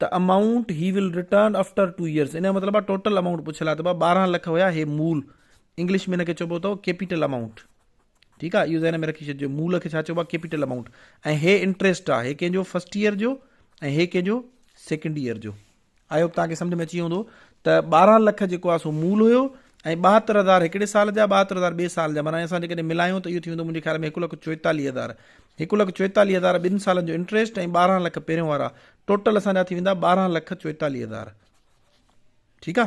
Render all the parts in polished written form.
ته amount he will return after two years ان جو مطلب آهي ٽوٽل امائونٽ پڇيل آهي ته بابا 12 لک هيا هي مول انگلش ۾ ان کي چئبو اٿو ڪيپيٽل امائونٽ ٺيڪ آهي اهو ذهن ۾ رکي ڇڏجو مول کي ڇا چئبو آهي ڪيپيٽل امائونٽ ۽ هي انٽريسٽ آهي هي ڪنهن جو فرسٽ ايئر جو ۽ هي ڪنهن جو سيڪنڊ ايئر جو. I hope توهان کي سمجهه ۾ اچي ويو هوندو ته 12 لک جيڪو آهي سو مول هيو ۽ 72000 هڪڙي سال جا 72000 ٻئي سال جا معنيٰ اسان جيڪڏهن ملايون ته اهو ٿي ويندو منهنجي خيال ۾ هڪ لک 44000 هڪ لک 44000 ٻن سالن جو انٽريسٽ ۽ 12 لک پهريون وارا ٽوٽل اسان جا ٿي ويندا 12 لک 44000 ٺيڪ آ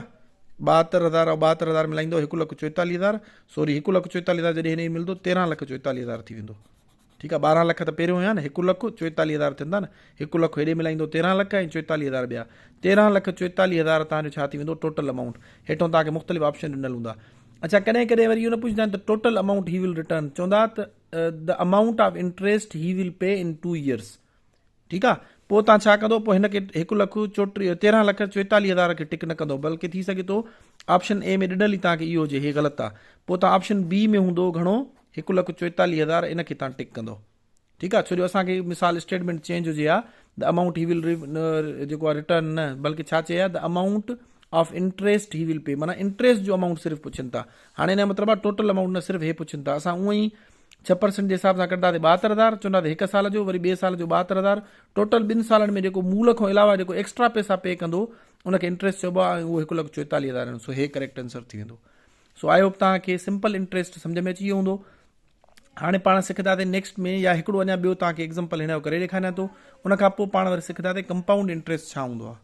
72000 ۽ 72000 ملائيندو هڪ لک 44000 سوري هڪ لک 44000 جڏهن هن ملندو 13 لک 44000 ٿي ويندو ٺيڪ آ 12 لک ته پهريون هيا نه هڪ لک 44 هزار ٿين ٿا نه هڪ لک هيڏي ملائيندو 13 لک ۽ 44 هزار ٻيا 13 لک 44 هزار تان جو ڇا ٿي ويندو ٽوٽل امائونٽ هيٺون تان کي مختلف آپشن ڏنل هوندا اچھا ڪڏهن ڪڏهن وري اهو نه پڇندا آهن ته total amount he will return چوندا ته the amount of interest he will pay in 2 years ٺيڪ آ پوء تان ڇا ڪندو پوء هن کي هڪ لک چوٽيهه 13 لک 44 هزار کي ٽڪ نه ڪندو بلڪه ٿي سگهي ٿو آپشن اي ۾ ڏنل ئي تان کي اهو هجي هي غلط آ پوء تان آپشن بي ۾ هوندو گهڻو هڪ لک 44 هزار ان کي تان ٽڪ ڪندو ٺيڪ آ ڇو جو اسان کي مثال اسٽيٽمينٽ چينج هجي ها the amount he ول جيڪو آ ريٽرن نه بلڪه ڇا چئي ها the amount of interest he will pay معنيٰ انٽريسٽ جو امائونٽ صرف پڇن ٿا هاڻي ان جو مطلب آ ٽوٽل امائونٽ نه صرف هي پڇن ٿا اسان اونئن ئي ڇهه پرسنٽ جي حساب سان ڪڍنداسين 72 هزار، چونداسين هڪ سال جو وري ٻئي سال جو 72 هزار، ٽوٽل ٻن سالن ۾ جيڪو مول کان علاوه جيڪو ايڪسٽرا پئسا پي ڪندو ان کي انٽريسٽ چئبو آهي ۽ اهو هڪ لک 44 هزار آهن سو هي ڪريڪٽ آنسر ٿي ويندو. سو I hope توهان کي سمپل انٽريسٽ سمجهه ۾ اچي ويو هوندو. هاڻي پاڻ سکنداسين نيڪسٽ ۾ يا هڪڙو اڃا ٻيو توهان کي ايگزامپل هن جو ڪري ڏيکاريان ٿو ان کان پوء پاڻ وري سکنداسين ڪمپائونڊ انٽريسٽ ڇا هوندو آهي.